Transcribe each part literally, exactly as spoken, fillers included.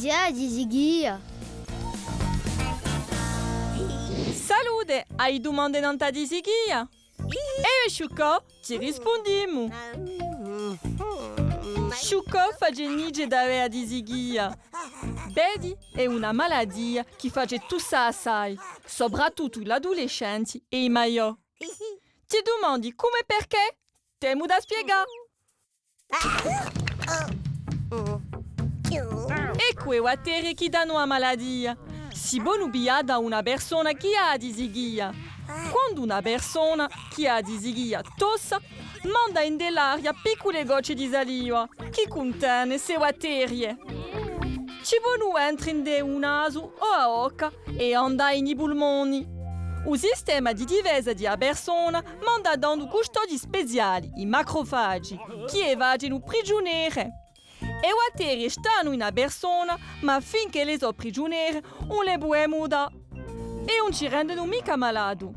Ghjè a disichia. Salute, ai dumande nant'à a disichia? È sciuccò, ti rispundimu. Sciuccò face nice d'avè a disichia. Vedi, hè una malatia chì face tussà assai, sopratuttu l'adulescenti è i maiò. Ti dumandi cumu è perchè? T'emu da spiegà. Eccu e batterie chì danu a malatia. Si ponu piglià da una persona chì hà a disichia. Quandu una persona chì hà a disichia tossa, manda ind'è l'aria piccule gocce di saliva chì cuntene ste batterie. Ci ponu entre ind'è u nasu o a bocca è andà in i pulmoni. U sistema di difesa di a persona manda tandu custodii speziali, i macrofagi, chì e facenu prigiunere. E batterie stanu in a persona, ma finch'elle sò prigiunere, ùn le pudemu dà. È ùn ci rendenu micca malatu.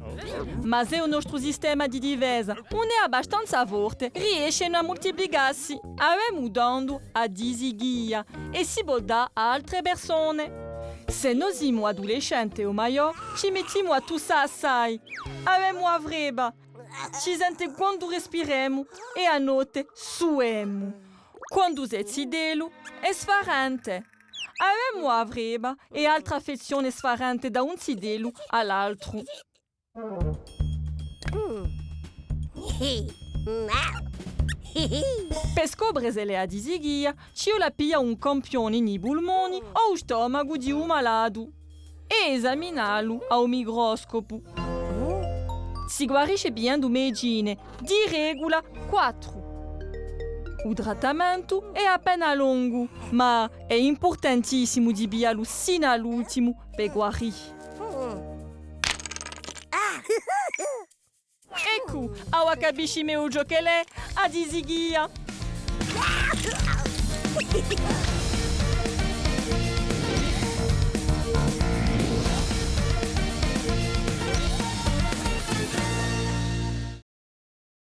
Ma s'è u nostru sistema di difesa ùn hè abbastanza forte, riescenu à multiplicassi. Avemu tandu a disichia è si pò dà à altre persone. S'è no simu adulescente o maiò, ci mettimu à tussà assai. Avemu a frebba. Ci sente quandu respiremu è a notte suemu. Quandu s'hè zitellu, hè sfarente. Avemu a frebba è altre affezzione sfarente da un zitellu à l'altru. Per scopre s'ellu hè a disichia, ci vole à piglià un campione in i pulmoni o u stomacu di u malatu è esaminallu à u microscopu. Si guarisce pigliendu medicine, di regula quattru. U trattamentu hè appena longu, ma hè impurtantissimu di pigliallu sinu à l'ultimu per guarì. Eccu, avà capisci megliu ciò ch'ellu hè a disichia.